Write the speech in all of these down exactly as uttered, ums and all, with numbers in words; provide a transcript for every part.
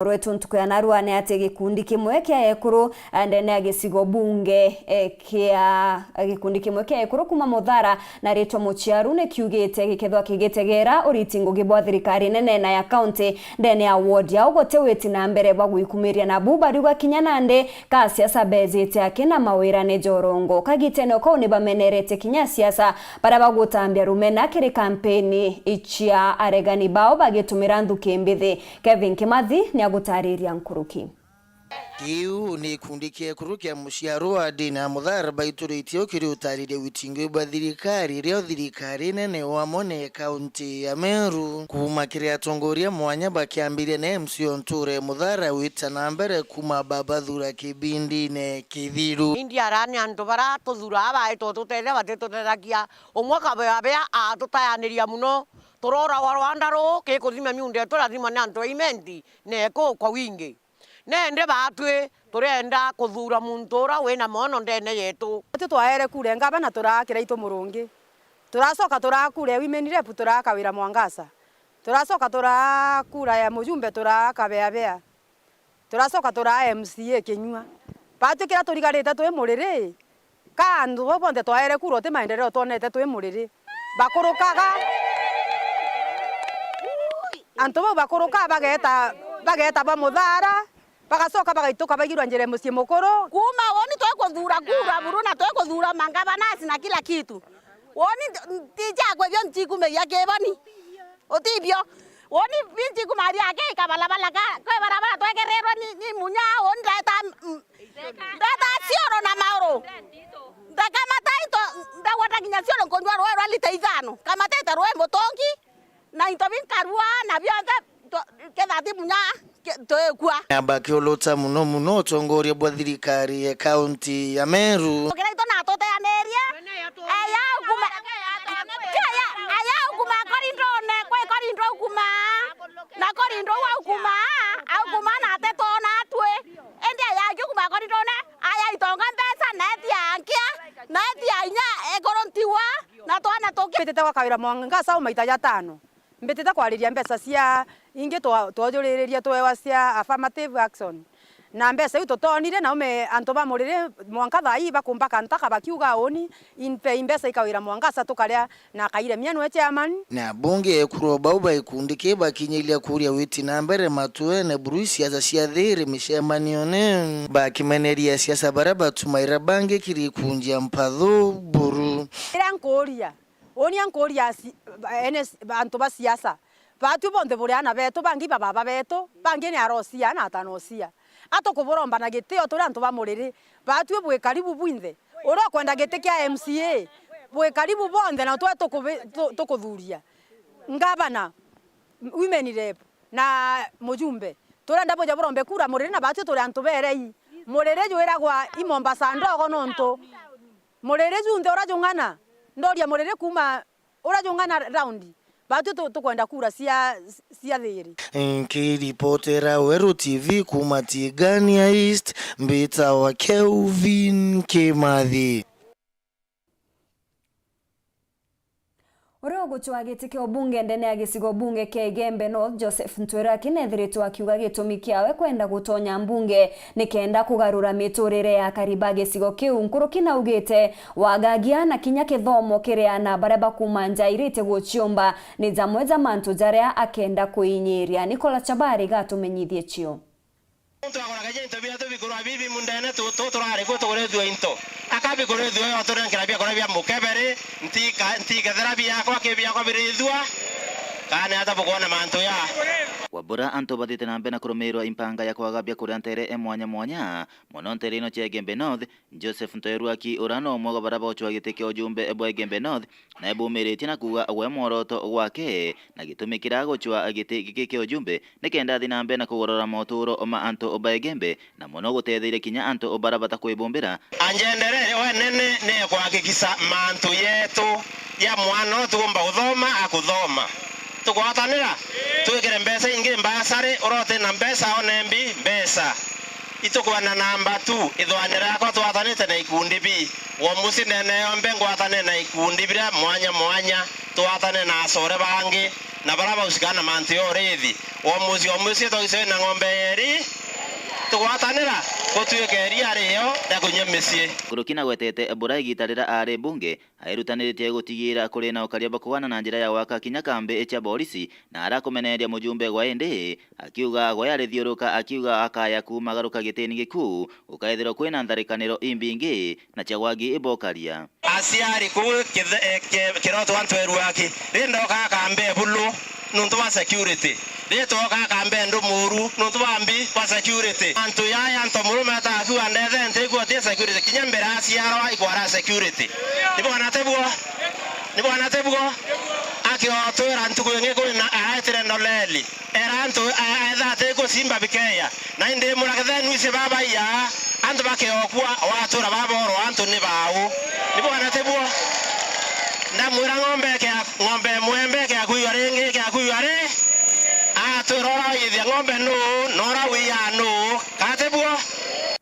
Rwetu ntuku ya narua ni ati gikundi kimwe kia ekuru, eh, ndene ya gicigo bunge, eh, kia, eh, gikundi kimwe kia ekuru kuma Muthara na ritwa Muciaru ni kiugite gikethwa kigitegera uriti ngugi bwa thirikari nene na ya kaunti ndene ya ward yao guti witi na mbere bwa gwikumiria, nabu bariuga kinya nandi ka siasa bejite aki na mawira ni jorongo. Kagitene kau ni bamenerete kinya siasa baria bagutambia rumena kiri kampeni cia aregani bao bagitumira nthuki mbithi. Kevin Kimathi niagutariria nkuruki. Kiu ni gikundi kia ekuru kia Muciaru wa Dina Muthara baituritie ukiri utariria witingi bwa thirikari, rio thirikari nene wamwe ni kaunti ya Meru. Kuma kiri atongoria mwanya bakiambiria na M C O nture Muthara wita na mbere kuma babathura kibindine kithiru. Indi arani antu bara tuthura abaitwo tutethia batitutethagia. Umwe kabea bea atutayaniria muno. Turora wa Rwanda ruu, kikuthima miunda yetu lazima ni antu a Imenti na eku kwa wingi. Nende baatwi turenda kuthuura muntu uria wina mwono ndene yetu. Itwi twaere kura e ngavana turaa Kiraitu Murungi. Turacoka turaa kura ya women rep turaa Kawira Mwangaza. Turacoka turaa kura ya mujumbe turaa Kabeabea. Turacoka turaa M C A Kinyua. Baatwi kiria turigarite twi Muriri, ka antu bau bonthe twaere kura uti maendeleo twonete twi Muriri. Bakurukaga. Antu bau bakurukaga bageeta, bageeta ba Muthara, bagacoka bagaituka baigirwa njira ya mucii mukuru. Kuuma uuni twikuthuura kura buru na twikuthuura mangavanasi na kila kitu. Uuni nti-, ntijakwa ibio ntikumeria kiboni. Utibio. Uuni binti kumaria aki kabalabala ka, kwi barabara twekerirwe ni, ni munya, uuni ndeta, mm, ndeta cioro na mauru. Ndakamata into, ndagwata kinya cioro nkunywa rui rwa lita ithano. Kamatite rui mutungi, na into binkarua, na bionthe, to-, kethati munya, ke-, twikua. Bakiuluta muno muno utongoria bwa thirikari ya kaunti ya Meru. Kiraitu natuteanirie, aya ukuma, kaya, aya ukuma korindone, kwi korindo ukuma, na korindo uu aukuma, aukuma na atetona atwi. Indi aya aki ukuma korindone, aya itonga mbeca, na etia nkia, na etia inya ekuru ntigwa, na twana tuki. Mbitite gwa Kawira Mwangaza au maita jatano. Mbitite kwariria mbeca cia ingi twa-, twojuriririe twewa cia affirmative action. Na mbeca iu tutonire, naume antu ba Muriri mwanka thaa ii bakumbaka ntaka bakiuga, "Uuni, impe mbeca ikawira Mwangaza tukaria na Kaire Mianwe chairman." Na abunge ekuru bau ba gikundi kii bakinyiria kuria witi na mbere matuene buru siasa cia thiri micemanione, bakimeneria siasa baria batumaira bangi kiri kunjia mpathu buru. Ira nkuria, Uuni ankuria asi-, ene s-, antu ba siasa, baatwi bonthe buri aana beetu, bangi ba baaba beetu, bangi ni arocia na atanocia. A tukuburomba na gitio turi antu ba Muriri, baatwi bwi karibu bwinthe. Uria ukwenda giti kia M C A, bwi karibu bonthe, na twe tukubi-, tu-, tukuthuria. Ngavana, women rep, na mujumbe, turenda buja burombe kura Muriri, na baatwi turi antu berei. Muriri jwiragwa i Mombasa ndogo nontu Muriri junthe uria jung'ana, ndoria Muriri kuuma uria jung'ana raundi, baatwi tu-, tukwenda kura cia, cia thiri. Nkiripotera Weru T V kuuma Tigania East, mbitawa Kelvin Kimathi. Uria ugucwaa giti kia ubunge ndene ya gicigo bunge kia Igembe North, Joseph Ntwiraki, nethiritwe akiuga gitumi kiawe kwenda gutonya mbunge ni kenda kugarura miturire ya akari ba gicigo kiu. Nkuruki naugite wagagia na kinya kithomo kiri aana baria bakuuma nja irite guciumba ni jamwe ja mantu jaria akenda kuinyiria. Nicola Chabari gatumenyithie cio. Muntu akoraga ja into biatu bikurwa bibi mundene tu, tu turari ku tukurithua into. Akabikurithu yo turenkera biakura bia mukeberi, ntika-, ntikethera biakwa ki biakwa birithua, kana ata bukwona mantu ya. Wabura antu bathite na mbere na kurumirwa impanga ya kwaga biakuria ntere e mwanya mwanya, mono ntere ino cia Igembe North, Joseph Ntoeruaki, uria no umwe wa baria bocwa giti kia ujumbe bwa Igembe North, nae bumiritie na kuuga gwe mworoto gwake na gitumi kiria agucwa giti giki kia ujumbe ni kenda athi na mbere na kugorora moturo ma antu ba Igembe, na mono gutetheria kinya antu baria batakwibumbira. Anjendere we nene ni kuhakikisha mantu yetu ya mwana utigumba guthoma akuthoma. Tugwatanira, twikire mbeca ingi mbasari, uria uti na mbeca one mbi mbeca. Itukwenda namba two, ithwanira yakwa twatanite na ikundi bi. Wo muci nene yombe ngwatane na ikundi biria mwanya mwanya, twatane na acore bangi. Na baria baucikana na mantu ya uriithi, o mucii o mucii twagise wina ng'ombe yeeri, tugwatanira gutuika iria rio ria kunyua micii. Nkuruki nagwetete bura igita riria ari mbunge, airutaniritie gutigiira kuri na ukaria bwa kugana na njira ya gwaka kinya kambi cia borisi, na arakumeneria mujumbe gwa indi, akiuga gwe arithiuruka, akiuga akaya kumagaruka gitini gikuu, gukaithirwa kwina ntharikaniro imbingi na cia gwagi ibokaria. Aciari kuu kithe-, eh, ki-, Kiroto antu eruaki, ri ndoka kambi bulu nuntu bwa security. Ri twoka kambi ndu muru nuntu bwa mbi bwa security. Antu yaya antu murume atakiwa ndethe ntigua ti security. Kinya mbere aciarwa ikwara security. Ni bwana tebuo? Ni bwana tebuo? Akiotwira ntuku ingi kwina aetire ndoleli. Era antu a-, aetha ati gucimba bikeya. Na indi murage thenu ici baba iya, antu bakeokua, watura baborwa antu ni bau. Ni bwana tebuo? Ndamwira ng'ombe ikea, ng'ombe imwe mbe ikea kwiywa ringi, ikea kwiywa ri? Atwira ura wiyithia ng'ombe nu, na ura wiyaa nu, ka tebuo?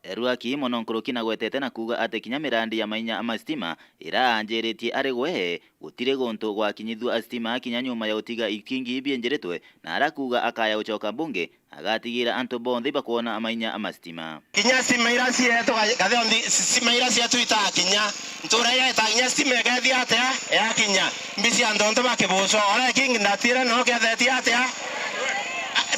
Eruaki mono nkuruki nagwetete na kuuga ati kinya mirandi ya mainya ma stima iraanjiritie ari gwe, gutiri guntu gwakinyithua stima kinya nyuma ya utiga ikingi bienjiritwe, na arakuuga akaya gucoka mbunge, agatigiira antu bonthe ibakwona mainya ma stima. Kinya stima ira cietu, ga-, gatheo nthi, stima ira cietu itakinya. Ntura ira itakinya stima ikethia atia? Yakinya. Mbi cia antu ontu ba kibuco. Ora ikingi ndatire no kethetie atia?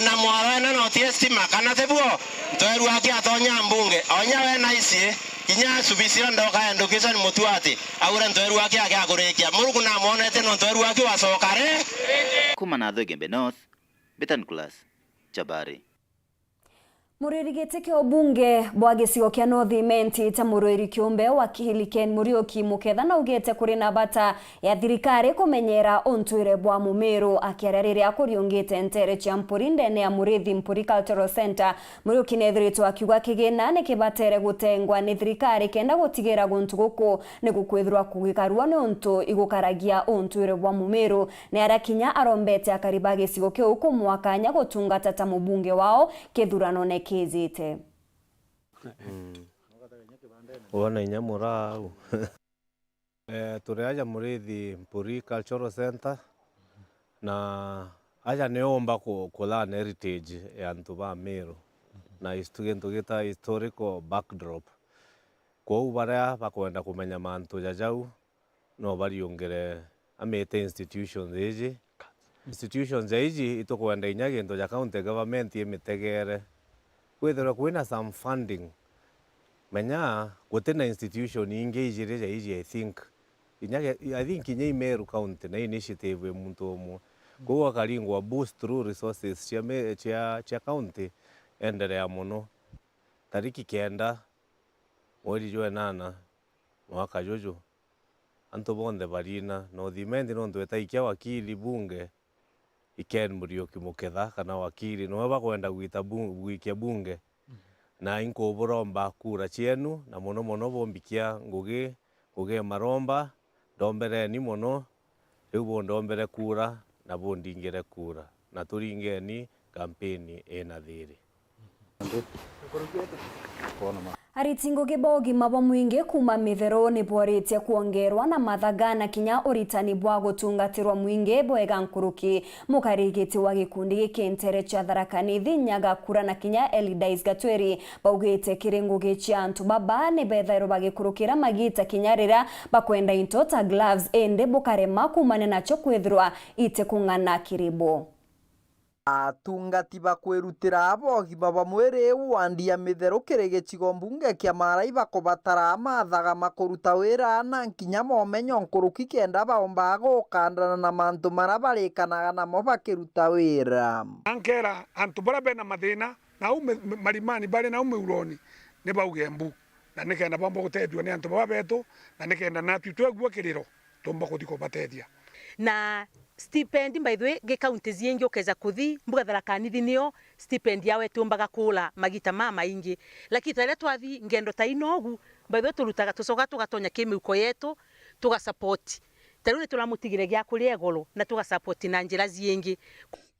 Na mwaro ena no tie stima, kana tebuo? Ntweru aki atonya mbunge. Onya we na ici, kinya acubi cira ndoka education mutuati. Aura ntweru aki ake akurikia. Muruku namwonete no ntweru aki wacoka ri? Kuma na Thwege North, Betan Class, Chabari. Muriri giti kia ubunge bwa gicigo kia North Imenti ta murwiri kiumbe, wakili Ken Muriuki Muketha naugite kuri na bata ya thirikari kumenyera untwire bwa Mumiru. Akiaria riria akuriungite ntere cia Mpuri ndene ya Murithi Mpuri Cultural Centre, Muriuki nethiritwe akiuga kigina ni kibatere gutengwa ni thirikari kenda gutigira guntu guku ni gukwithirwa kugikarua niuntu igukaragia untwire bwa Mumiru. Ni aria kinya arombete akari ba gicigo kiu kumwaa kanya gutungata ta mubunge wao kithuranone kijite. Mm. Wona inya muraa au. Eh, turi aja Murithi Mpuri Cultural Centre, na aja ni umba ku, ku learn heritage ya antu ba Meru, na histo-, gintu gita historical backdrop. Kwou baria bakwenda kumenya mantu ja jau, no bariungire amite institutions iji. Institutions ja iji itukwenda inya gintu ja county government imitegere. Kwithirwe kwina some funding. Menya gutina institution ingi ijiri ja iji, I think. Inya ge-, I think inya i Meru County na initiative ya muntu umwe. Kwou akaringwa boost through resources cia me-, cia, cia county, endelea mono. Tariki kenda mweri jwa enana mwaka juju, antu bonthe barina. North Imenti nontu etaikia wakili bunge, i Ken Muriuki Muketha kana wakili, niwe bakwenda gwita bu-, gwikia bunge. Na inkuburomba kura cienu, na mono mono bumbikia ngugi, ngugi ya maromba, ndombereni mono, riu bundombere kura na bundingire kura, na turingeni kampeni ina thiri. Ariti ngugi ba ugima bwa mwingi kuuma Mitheru ni bwaritie kwongerwa na mathaga na kinya uritani bwa gutungatirwa mwingi bwega nkuruki. Mukarigiti wa gikundi giki ntere cia Tharaka Nithi, Nyaga Kura na kinya Elidais Gatweri baugite kiri ngugi cia antu baba ni bethairwa bagikurukira magita kinya riria bakwenda into ta gloves, indi bukarema kuumania nacio kwithirwa itikung'ana kiri bo. Atungati ba kwirutira ba ugima bwa mwiri wandi ya Mitheru kiri gicigo mbunge kia Maara ibakubatara mathaga ma kuruta wira na nkinya momenyo nkuruki kenda baumbaga gukandana na mantu maria barikanaga namo bakiruta wira. Na nkeera antu baria bena mathina na au me-, me-, marimani bari na au miuroni ni bauge mbu, na nikenda baumba gutethua ni antu baba betu, na nikenda natwi twegua kiriro tuumba kuthi kubatethia. Na stipend, by the way, ngi counties ingi ukeja kuthi, mbuga Tharaka Nithi nio stipend yao itiumbaga kuura magita mamaingi. Lakini ta riria twathi ngendo ta ino ugu, by the way, turutaga, tucokaga tugatonya ki miuko yetu, tuga support. Ta riu ni turamutigire gia kuria igoro na tuga support na njira ciingi.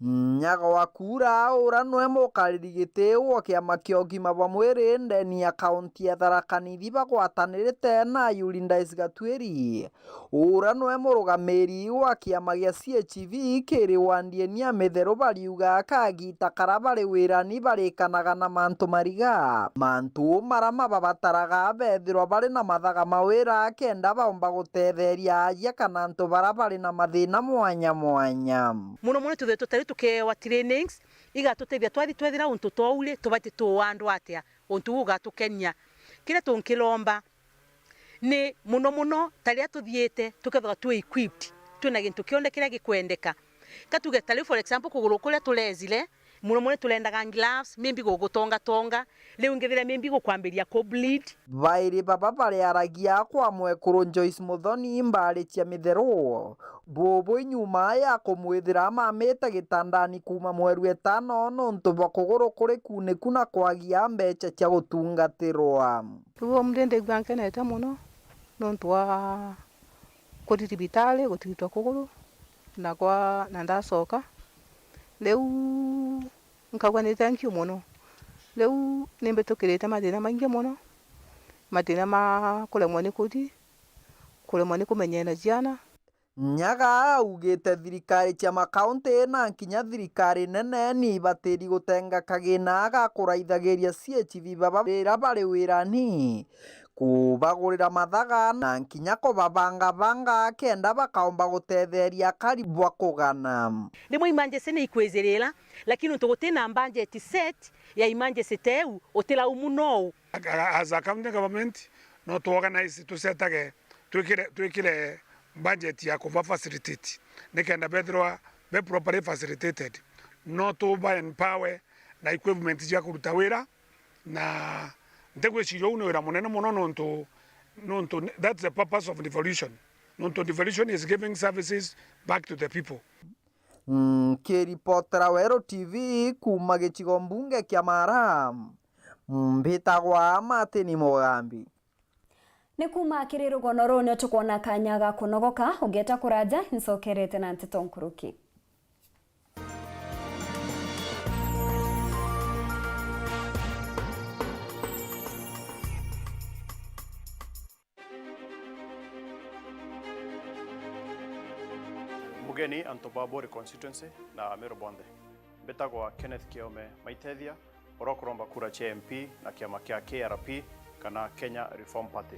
Nyaga wa Kura, ura nwe mukariri giti wa kiama kia ugima bwa mwiri ndeni ya kaunti ya Tharaka Nithi bagwatanirite na Ayuri Ndais Gatwiri, ura nwe murugamiri wa kiama gia C H V kiri wandi eni ya Mitheru, bariuga kagita kara bari wirani barikanaga na mantu mariga, mantu mara mababataraga bethirwa bari na mathaga ma wira kenda baumba gutetheria aria kana antu bara bari na mathina mwanya mwanya. Muno muno twithirwe tutari tukeewa trainings igatutethia twathi twethira untu twou ri, tubati tuwa andu atia, untu uu ugatukenia. Kiria tunkiromba ni muno muno ta riria tuthiite tukethirwa twi equipped, twina gintu kionthe kiria gikwendeka. Ka tuge ta riu for example kuguru kuria tureezire, muno muno turendaga gloves, maybe gugutongatonga, riu ngithira maybe gukwambiria ku bleed. Bairi baba bariaragia kwa mwekuru Joyce Muthoni mbaari cia Mitheru, bubu nyuma ya kumwithira amamite gitandani kuuma mweru etano nontu bwa kuguru kuri kuniku na kwagia mbecha cia gutungatirwa. Riu umunthi ndigua nkenete mono nontu wa kuthi thibitari gutigitwa kuguru na kwa, na ndacoka. Riu nkauga ni thank you mono. Riu nimbitukirite mathina maingi mono, mathina ma kuremwa ni kuthi, kuremwa ni kumenyera ciana. Nyaga augite thirikari cia makaunti na nkinya thirikari nene ni ibatiri gutenga kagina ga kuraithagiria C H V baba riria bari wirani, kubagurira mathaga na nkinya kubabangabanga kenda bakaumba gutetheria akari bwa kugana. Rimwe emergency ni ikwizirira, lakini untu gutina budget set ya emergency teu, utiraumu nou. As a county government, no tu organize, tusetage, twikire, twikire budget ya kuba facilitate, nikenda bethirwa be properly facilitated. No tuba empower na equipment cia kuruta wira, na ntigwiciria uu ni wira munene mono nontu, nontu that's the purpose of devolution. Nontu devolution is giving services back to the people. Nkiripotera Weru T V kuuma gicigo mbunge kia Mara, mbitagwa Martin Mugambi. Ni kuuma kiri rugono ruu nio tukwona kanya ga kunogoka, ugeta kuraja, ncokerete na nteto nkuruki. Mbugeni antu ba Buri constituency na Ameru bonthe. Mbitagwa Kenneth Kiome Maitethia, uria ukuromba kura cia M P na kiama kia K R P kana Kenya Reform Party.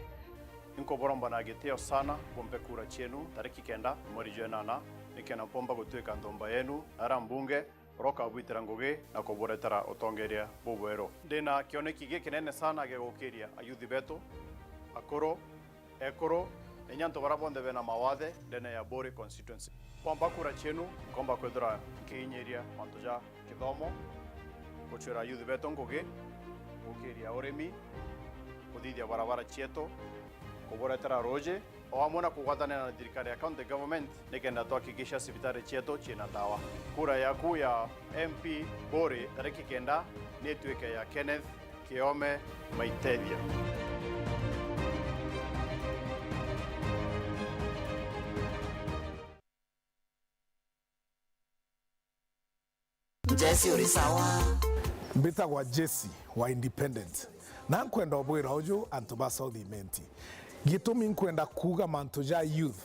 Inkuburomba na gitio sana bumpe kura cienu tariki kenda mweri jwa enana, nikenda mpomba gutuika nthumba yenu na aria mbunge uria ukabwitira ngugi na kuburetera utongeria bubweru. Ndina kioneki gikinene sana gia gukiria ayuthi betu, akuru, ekuru, na inya antu baria bonthe bena mawathe ndene ya Buri constituency. Mpomba kura cienu, nkomba kwithira nkiinyiria mantu ja kithomo, gucwira ayuthi betu ngugi, gukiria urimi, kuthithia barabara cietu, kuburetera ruuji, o amwe na kugwatanira na thirikari ya county government nikenda twakikisha cibitari cietu ciina ndawa. Kura yaku ya M P Buri tariki kenda ni ituike ya Kenneth Kiome Maitethia. Jesse uri sawa. Mbitagwa Jesse wa Independent. Na nkwenda ubwira uju antu ba South Imenti. Gitumi nkwenda kuuga mantu ja youth,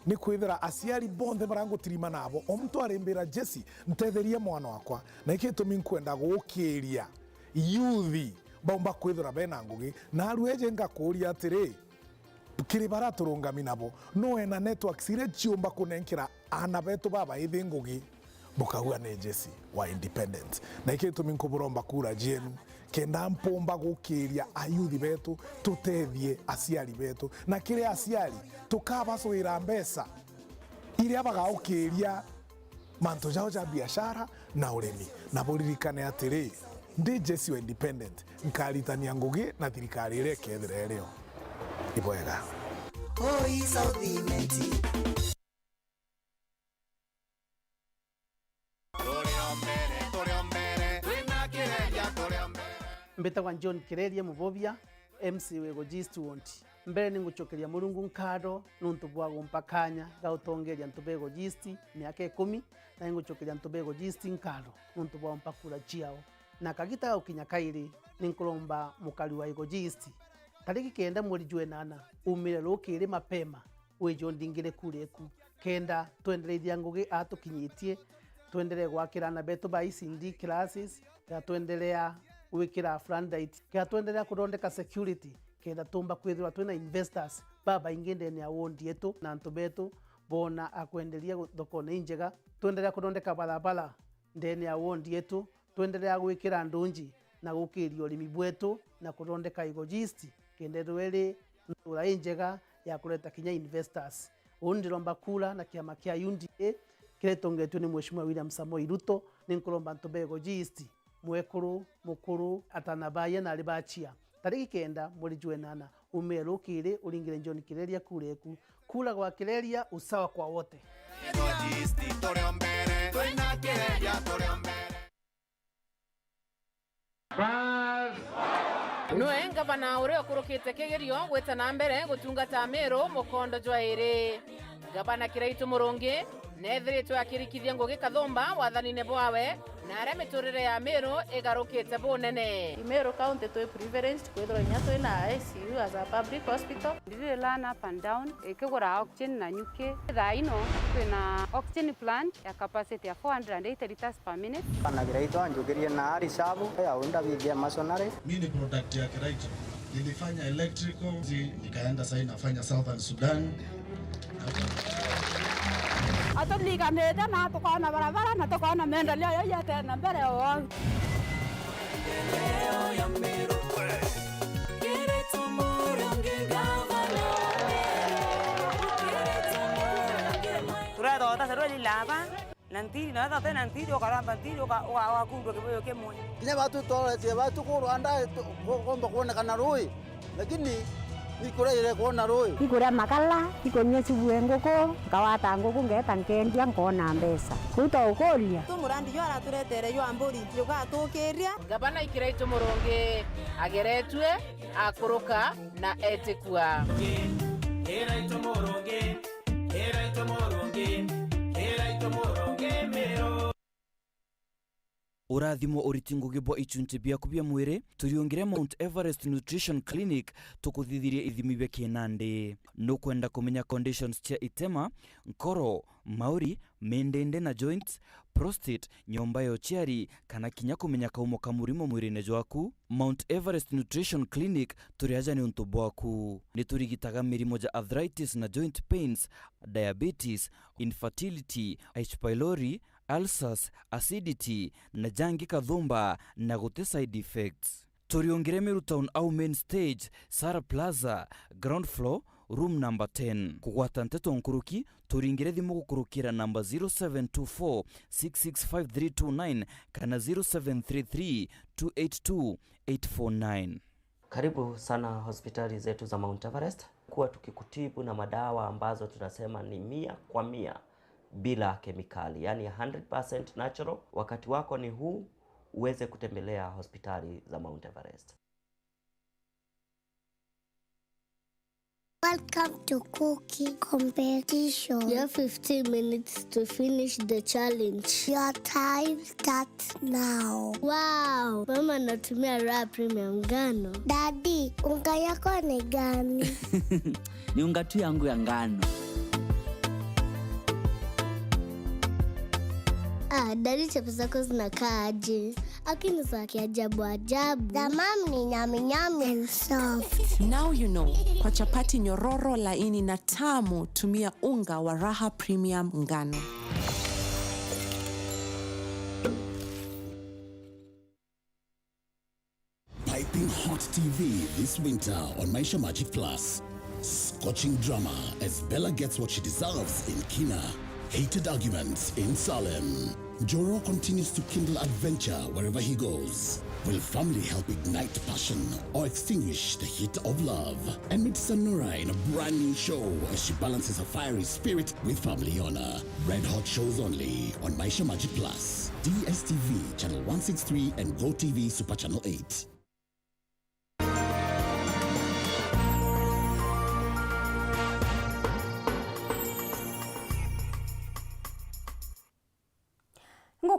ni kwithira aciari bonthe baria ngutirima nabo, o muntu arimbira, "Jesse, ntetherie mwana wakwa." Na iki gitumi nkwenda gukiria youth baumba kwithira bena ngugi. Na arueje ngakuuria atiri, kiri baria turungami nabo, no wena networks iria ciumba kunenkera aana betu babaithi ngugi? Bukauga ni Jesse wa Independent. Na iki gitumi nkuburomba kura cienu, kenda mpumba gukiria ayuthi betu, tutethie aciari betu. Na kiri aciari, tukabacwira mbeca iria bagaukiria mantu jao ja biashara na urimi. Na buririkane atiri, ndi Jesse wa Independent, nkaritania ngugi na thirikari iria ikethira irio. Ibwega. Oi, South Imenti. Turi o mbere, turi o mbere, twina Kireria turi o mbere. Mbitagwa John Kireria Mubobia, M C wa Igoji East Ward. Mbere ni ngucokeria Murungu nkatho nuntu bwa gumpa kanya ga gutongeria antu ba Igoji East miaka ikumi, na ni ngucokeria antu ba Igoji East nkatho nuntu bwa gumpa kura ciao. Na kagita ga gukinya kairi, ni nkuromba mukari wa Igoji East, tariki kenda mweri jwa inana, umire rukiri mapema, wije undingire kura eku, kenda twendereithia ngugi aa tukinyitie, twenderee gwakira aana betu ba E C D classes, kenda twenderea gwikira floodlight, kenda twenderea kuthondeka security, kenda tumba kwithirwa twina investors babaingi ndene ya ward yetu, na antu betu boona a kwenderia gu-, thokone injega, twenderea kuthondeka barabara ndene ya ward yetu, twenderea gwikira ndunji na gukiria urimi bwetu na kuthondeka Igoji East, kenda ithirwa iri ntura injega ya kureta kinya investors. Uu ndiromba kura na kiama kia U D A kiria gitongetue ni Mheshimiwa William Samoei Ruto. Ni nkuromba antu ba Igoji East, mwekuru, mukuru, atana baye na ari bachia, tariki kenda mweri jwa inana, umire rukiri uringire John Kireria kura eku. Kura kwa Kireria, usawa kwa wote. Bas. Nwe ngavana uria ukurukite kigerio gwita na mbere gutungata Meru mukondo jwa iri. Ngavana Kiraitu Murungi neethiritwe akirikithia ngugi kathumba wathanine bwawe, na aria miturire ya Meru igarukite bunene. Meru County twi privileged kwithirwa inya twina I C U as a public hospital. Ndiri learn up and down, ikigura oxygen na nyuki. Thaa ino twina oxygen plant ya capacity ya four hundred and eighty liters per minute. Bana Kiraitu anjukirie na ari shabu ya unda bithia masonary. Mi ni product ya Kiraitu. Nilifanya electrical, zi-, nikaenda sasa nafanya Southern Sudan. Aturiganite na tukona barabara na tukona maendeleo yo yatena mbere o. Turetha utasarua lilaba. Na ntiri, na wethira utina ntiri, ukaramba ntiri, uka-, uka-, ugakundwa kibuyu kimwe. Kinya batu tworetie batu kuu rwanda tu-, ku-, kumba kwonekana rui, lakini ni kuria ire kwona rui. Ikuria makala, ikunyia cibue nguku, nkawata nguku, ngeeta nkendia, nkona mbeca. Kuu twaukuria. Tu murandi jwa araturetere jwa mburi, jugatukiria. Ngavana Kiraitu Murungi ageretue, akuruka na etikua. Kiraitu Murungi. Kira itumo rungi, kira itumo rungi Meru. Urathimo uriti ngugi bwa ichunchi biaku bia mwiri, turiungire Mount Everest Nutrition Clinic tukuthithirie ithimi bia kinandi. Nukwenda kumenya conditions cia itema, nkoro, mauri, mindindi na joints, prostate, nyomba ya uciari, kana kinya kumenya kaumo ka murimo mwirine jwaku? Mount Everest Nutrition Clinic turi aja niuntu bwaku. Niturigitaga mirimo ja arthritis na joint pains, diabetes, infertility, H. pylori, ulcers, acidity, na jangi kathumba, na guti side effects. Turiungire Meru Town au main stage, Sara Plaza, ground floor, room number ten. Kugwata nteto nkuruki, turingire thimu gukurukira namba zero seven two four six six five three two nine kana zero seven three three two eight two eight four nine. Karibu sana hospitali zetu za Mount Everest. Kuwa tukikutibu na madawa ambazo tunasema ni mia kwa mia bila kemikali, yani hundred percent natural. Wakati wako ni huu uweze kutembelea hospitali za Mount Everest. Welcome to cooking competition. You have fifteen minutes to finish the challenge. Your time starts now. Wow, mama anatumia Raha Premium ngano. Daddy, unga yako ni gani? Ni unga tu yangu ya ngano. Ah, daddy, chapo zako zinakaa aje? Lakini za kiajabu ajabu. Za mam ni nyami nyami and soft. Now you know, kwa chapati nyororo, laini na tamu, tumia unga wa Raha Premium ngano. Piping hot T V this winter on Maisha Magic Plus. Scorching drama as Bella gets what she deserves in Kina. Heated arguments in Salem. Njoro continues to kindle adventure wherever he goes. Will family help ignite passion or extinguish the heat of love? And meet Sanura in a brand new show as she balances her fiery spirit with family honor. Red Hot shows only on Maisha Magic Plus, D S T V channel one six three and Go T V Super Channel eight.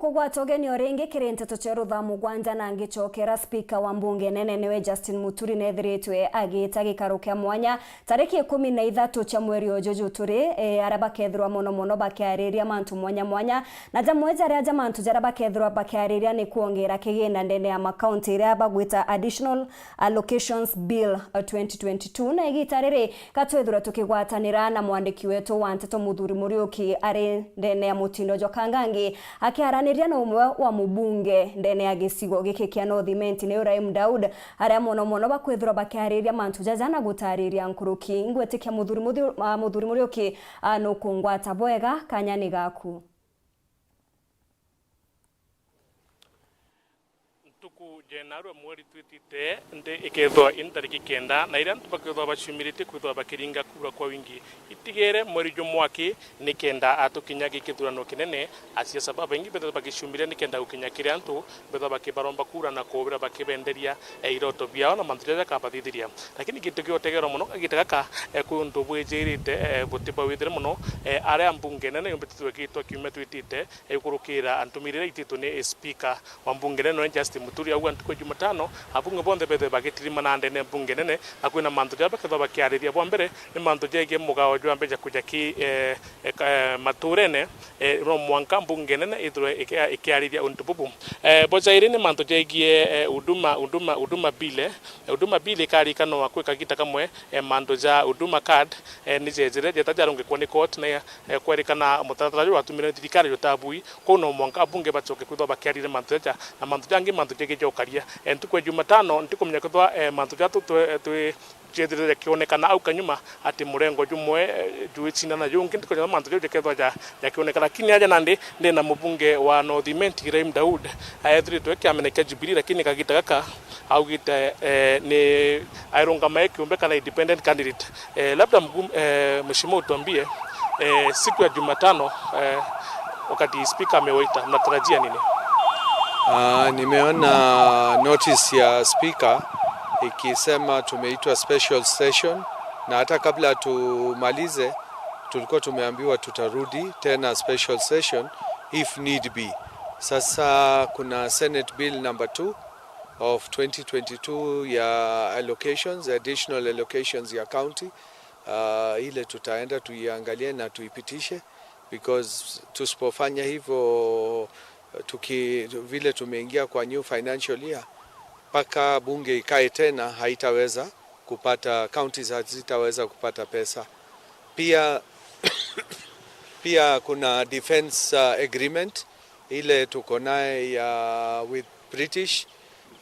Kugwata ugeni o ringi kiri nteto cia rutha mugwanja na ngicokera, spika wa mbunge nene niwe Justin Muturi nethiritwe agita gikaro kia mwanya tariki ikumi na ithatu cia mweri uju ju turi, e, aria bakethirwa mono mono bakiariria mantu mwanya mwanya, na jamwe jaria ja mantu jaria bakethirwa bakiariria ni kwongera kigina ndene ya makaunti iria bagwita Additional Allocations Bill, uh, twenty twenty-two. Na igita riri, ka twithirwe tukigwatanira na mwandiki wetu wa nteto Muthuri Muriuki ari ndene ya mutindo jwa Kangangi, akiaraniria na umwe wa mubunge ndene ya gicigo giki kia North Imenti, ni Ibrahim Daud, aria mono mono bakwithirwa bakiariria mantu jaja na gutariria nkuruki. Ngwitikia Muthuri Muthu-, uh, Muthuri Muriuki, uh, nukungwata bwega, kanya ni gaku. Ntuku ja inarua mweri twitite nthi ikethwa i ntariki kenda, na iria antu bakethwa baciumiritie kwithwa bakiringa kura kwa wingi. Itigere mweri jwa mwaki, nikenda atukinya gi kithurano kinene, asiasa babaingi bethwa bagicumiria nikenda gukinya kiri antu, bethwa bakibaromba kura na kuubira bakibenderia, e, iroto biao na mantu jaja jakabathithiria. Lakini gintu gia utegerwa mono kagita gaka, e, kwi untu bwijirite, e, buti bwa withire mono, e, aria mbunge nene yumbitithwe gitwa kiumia twitite, e, ikurukira ntumiri iria ititwe ni spika wa mbunge nene Justin Muturi. Auga ntuku ya Jumatano, abunge bonthe bethwe bagitirimana ndene mbunge nene, na kwina mantu jaria bakethwa bakiariria. Bwa mbere, ni mantu jegie mugao jwa mbeca kuja ki, e, e, ka-, e, maturene, e, no mwanka mbunge nene ithirwe iki-, ikiariria untu bubu. E, bwa jairi ni mantu jegie, e, huduma, huduma, huduma bill, e, huduma bill ikarikanwa kwi kagita kamwe, e, mantu ja huduma card, e, ni jejire jeta jarungikwa ni court na, e, kwerikana mutaratara juu watumire ni thirikari jutabui. Kwou no mwanka abunge bacoke kwithwa bakiariria mantu jaja na mantu jangi, mantu jegie ja ukaria. E, ntuku ya Jumatano ntikumenya kwithwa, e, mantu ja tu-, twe-, twi jethirire jakionekana au kanyuma ati murengo jumwe, eh, jwicindana jungi, ndikuja mantu jau jakethwa ja-, jakionekana. Lakini aja nandi ndina mubunge wa North Imenti, Ibrahim Daud, aethiritwe kiamene kia Jubilee, lakini kagita gaka augite, eh, ni airungama e kiumbe kana independent candidate. Eh, labda mbu-, eh, mheshimiwa, utuambie, eh, siku ya Jumatano, eh, wakati speaker amewaita, mnatarajia nini? Ah, nimeona notice ya speaker ikisema tumeitwa special session, na hata kabla tumalize, tulikuwa tumeambiwa tutarudi tena special session if need be. Sasa kuna Senate Bill number two of twenty twenty-two ya allocations, additional allocations ya county, ah, ile tutaenda tuiangalie na tuipitishe, because tusipofanya hivyo, tuki-, vile tumeingia kwa new financial year, mpaka bunge ikae tena, haitaweza kupata, counties hazitaweza kupata pesa. Pia, pia kuna defense, uh, agreement ile tuko naye ya with British,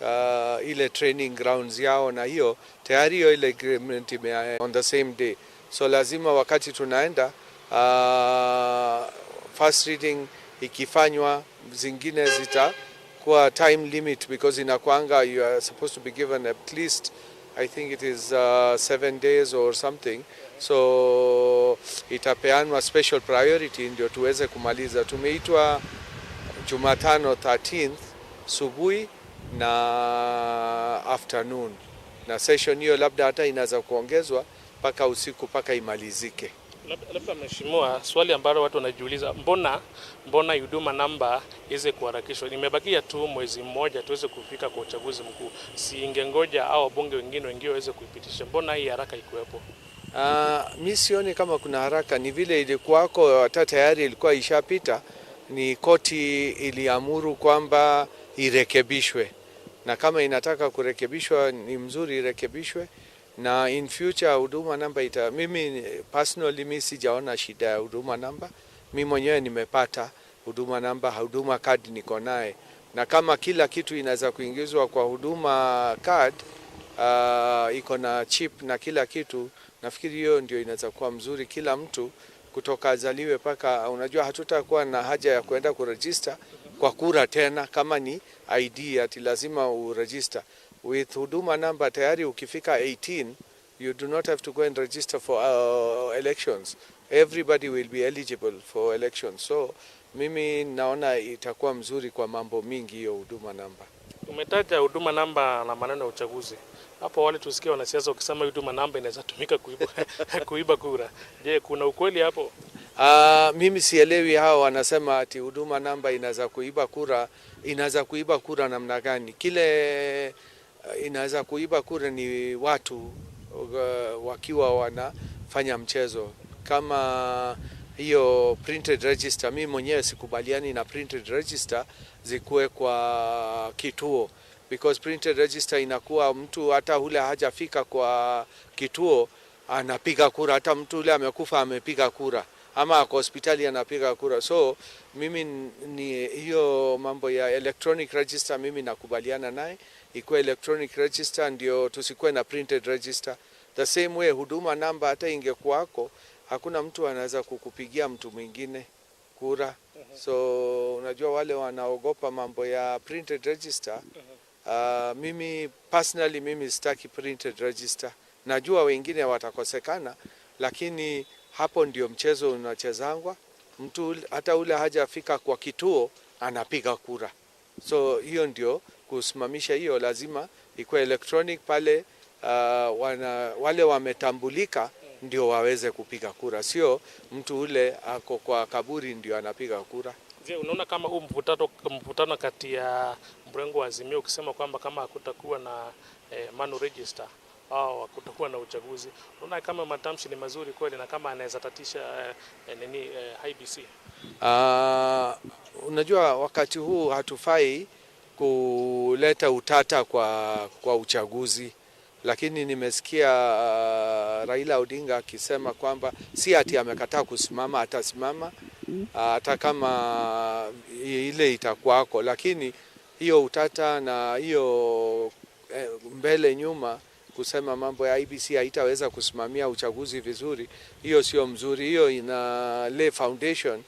uh, ile training grounds yao, na hiyo tayari, hiyo ile agreement ime on the same day. So lazima wakati tunaenda, uh, first reading ikifanywa, zingine zitakuwa time limit, because inakuanga you are supposed to be given at least, I think it is, uh, seven days or something. So itapeanwa special priority ndio tuweze kumaliza. Tumeitwa Jumatano thirteenth subuhi na afternoon, na session hiyo labda hata inaweza kuongezwa mpaka usiku, mpaka imalizike. Lab-, labda mheshimiwa, swali ambalo watu wanajiuliza, mbona, mbona huduma namba iweze kuharakishwa? Imebakia tu mwezi mmoja tuweze kufika kwa uchaguzi mkuu. Si ingengoja hao wabunge wengine wengi waweze kuipitisha? Mbona hii haraka ikuwepo? Ah, mi sioni kama kuna haraka, ni vile ilikuwako hata tayari ilikuwa ishapita, ni koti iliamuru kwamba irekebishwe, na kama inataka kurekebishwa ni mzuri irekebishwe, na in future huduma namba ita-, mimi personally mi sijaona shida ya huduma namba, mi mwenyewe nimepata huduma namba, huduma card niko naye, na kama kila kitu inaweza kuingizwa kwa huduma card, ah, iko na chip na kila kitu, nafikiri hiyo ndio inaweza kuwa mzuri. Kila mtu kutoka azaliwe paka, unajua, hatutakuwa na haja ya kuenda kuregister kwa kura tena kama ni I D ati lazima uregister. With huduma namba tayari ukifika eighteen, you do not have to go and register for, uh, elections. Everybody will be eligible for elections. So, mimi naona itakuwa mzuri kwa mambo mingi hiyo huduma namba. Umetaja huduma namba na maneno ya uchaguzi. Hapo awali tusikia wanasiasa wakisema huduma namba inaweza tumika kuiba, kuiba kura. Je, kuna ukweli hapo? Ah, mimi sielewi hao wanasema ati huduma namba inaweza kuiba kura. Inaweza kuiba kura namna gani? Kile, eh, inaweza kuiba kura ni watu, uh, wakiwa wanafanya mchezo. Kama hiyo printed register, mimi mwenyewe sikubaliani na printed register zikuwe kwa kituo, because printed register inakuwa mtu hata ule hajafika kwa kituo anapiga kura, hata mtu ule amekufa amepiga kura, ama ako hospitali anapiga kura. So mimi n-, ni hiyo mambo ya electronic register, mimi nakubaliana naye, ikuwe electronic register ndio tusikuwe na printed register. The same way huduma namba hata ingekuwako, hakuna mtu anaweza kukupigia mtu mwingine kura. So unajua wale wanaogopa mambo ya printed register, ah, mimi personally, mimi sitaki printed register. Najua wengine watakosekana, lakini hapo ndio mchezo unachezangwa. Mtu ul-, hata ule hajafika kwa kituo anapiga kura. So hiyo ndio kusimamisha hiyo, lazima ikuwe electronic pale. Ah, wana, wale wametambulika ndio waweze kupiga kura, sio mtu ule ako kwa kaburi ndio anapiga kura. Je, unaona kama huu mvutano, mvutano kati ya mrengo wa Azimio ukisema kwamba kama hakutakuwa na, eh, manual register au hakutakuwa na uchaguzi, unaona kama matamshi ni mazuri kweli na kama anaweza tatisha, eh, eh, nini, eh, I E B C? Ah, unajua wakati huu hatufai kuleta utata kwa, kwa uchaguzi, lakini nimesikia, ah, Raila Odinga akisema kwamba si ati amekataa kusimama, atasimama, ah, hata kama i-, ile itakuwako, lakini hiyo utata na hiyo, eh, mbele nyuma kusema mambo ya I E B C haitaweza kusimamia uchaguzi vizuri, hiyo sio mzuri. Hiyo ina lay foundation